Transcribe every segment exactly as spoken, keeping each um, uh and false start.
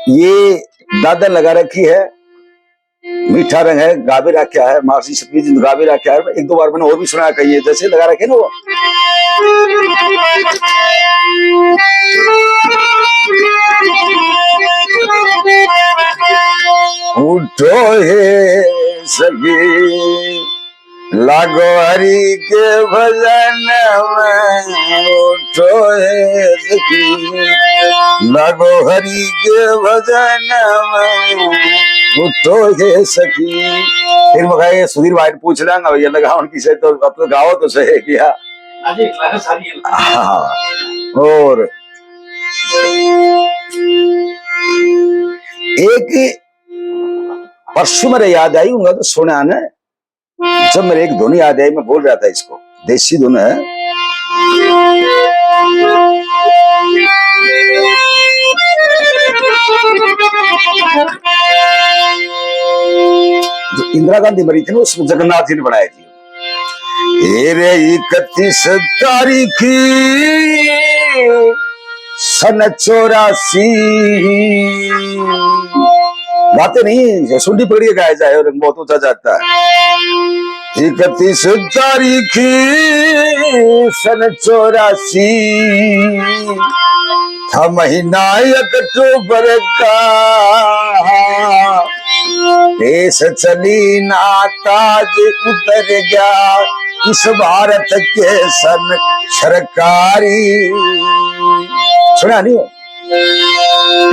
ये दादा लगा रखी है, मीठा रंग है, गा भी रखा है, मासी सतबीर जी ने गा भी रखा है। एक दो बार मैंने और भी सुना कहीं, जैसे लगा रखे ना वो। उठो हे सखी, लागो हरि के भजन में, उठो हे सखी, लागो हरि के भजन में, उठो हे सखी। फिर मैं कहा, ये सुधीर भाई ने पूछ लेंगे, ये लगा उनकी से, तो अब तो गाओ तो सही किया। हाँ, और एक परसों मेरे याद आई, उनका तो सुना ना, जब मेरे एक धुन याद आई, मैं बोल रहा था इसको, देसी धुन है। जो इंदिरा गांधी मरी थी ना, उसमें जगन्नाथ जी ने बनाई थी। ए रे इकतीस तारीख सन चौरासी। बातें नहीं, सुंडी पकड़ के गाया जाए, रंग बहुत ऊंचा जाता है। इकतीस तारीख सन चौरासी था महीना अक्टूबर का, देश चली ना ताज उतर गया इस भारत के सन सरकारी। सुना नहीं हो?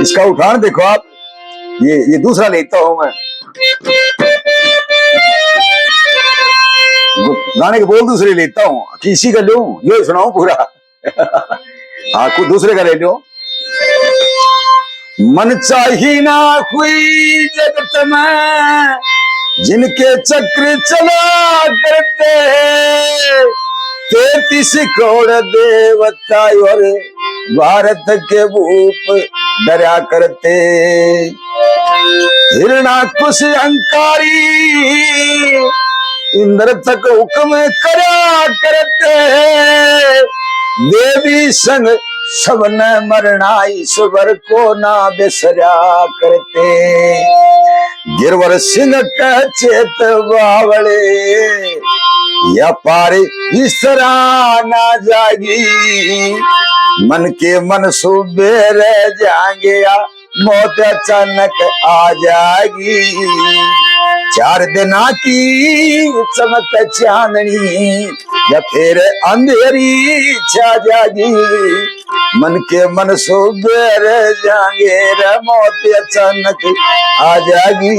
इसका उठान देखो आप, ये, ये दूसरा लेता हूं मैं। गाने के बोल दूसरे लेता हूं, किसी का लूं, ये सुनाऊं पूरा। हाँ, कुछ दूसरे का ले लो। मन चाही ना कोई जगत में, जिनके चक्र चला करते, तैंतीस करोड़ देवता और भारत के भूप डरा करते। हिरणाकुश अहंकारी इंद्र तक हुक्म करा करते, देवी संग सबने मरना ईश्वर को ना बिसरा करते। गिरवर सिंह कह चेत बावले, या पार इस तरह ना जागी। मन के मन सूबे रह जाएंगे या मौत अचानक आ जाएगी। चार दिना की चमक चांदनी या फिर अंधेरी छा जाएगी। मन के मन सूबे रह जाएंगे रे, मौत अचानक आ जाएगी।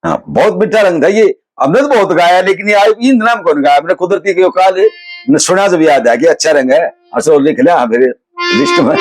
हाँ, बहुत मीठा रंग था ये। हमने तो बहुत गाया, लेकिन ये आज इन नाम कौन गाया? हमने कुदरती के काल ने सुना जब याद आ गया, अच्छा रंग है, असो लिख लिया। हाँ, फिर लिस्ट में